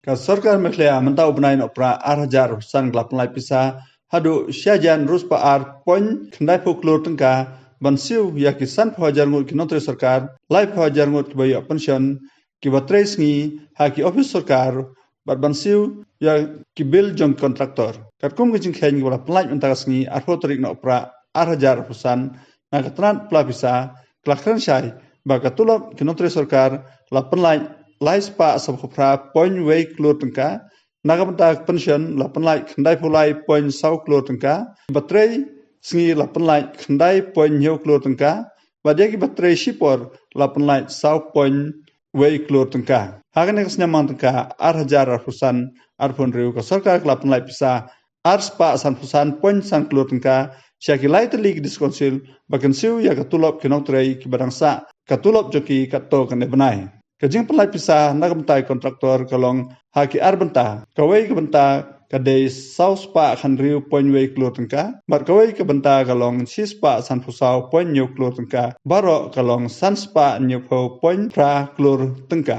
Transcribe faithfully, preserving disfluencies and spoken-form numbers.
Ka sorkar Meghalaya mynta u bnai Nohprah ar hajar arphew san ka la pynlait pisa haduh shi hajar hynriew spah ar point khyndai phew klur tyngka ban siew ïa ki sanphew hajar ngut ki nongtrei sorkar, laiphew hajar ngut kiba ïoh pension, kiba trei sngi ha ki ophis sorkar, bad ban siew ïa ki bill jong ki kontraktor. Katkum ki jingkheiñ kiba la pynlait mynta ka sngi arphew tarik Nohprah ar hajar arphew san na ka tnat pla pisa, ka la kren shai ba ka tulop ki nongtrei sorkar la pynlait lai spah saphew phra point wei klur tyngka, na ka bynta pension la pynlait khyndai phew lai point saw klur tyngka, ba trei sngi la pynlait khyndai point hynñiew klur tyngka, bad ïa kiba trei shipor la pynlait saw point wei klur tyngka. Ha kane ka snem mang tyngka ar hajar arphew san arphew hynriew, ka sorkar ka la pynlait pisa ar spah sanphew san point san klur tyngka sha ki lai tylli ki District Council ba kin siew ïa ka tulop ki nongtrei kiba dang sah ka tulop jong ki katto katne bnai. Ka jingpynlait pisa na ka bynta ki kontraktor ka long ha ki ar bynta. Kawei ka bynta ka dei saw spah khathynriew point wei klur tyngka, bad kawei ka bynta ka long shi spah sanphew saw point hynñiew klur tyngka, baroh ka long san spah hynñiew phew point phra klur tyngka.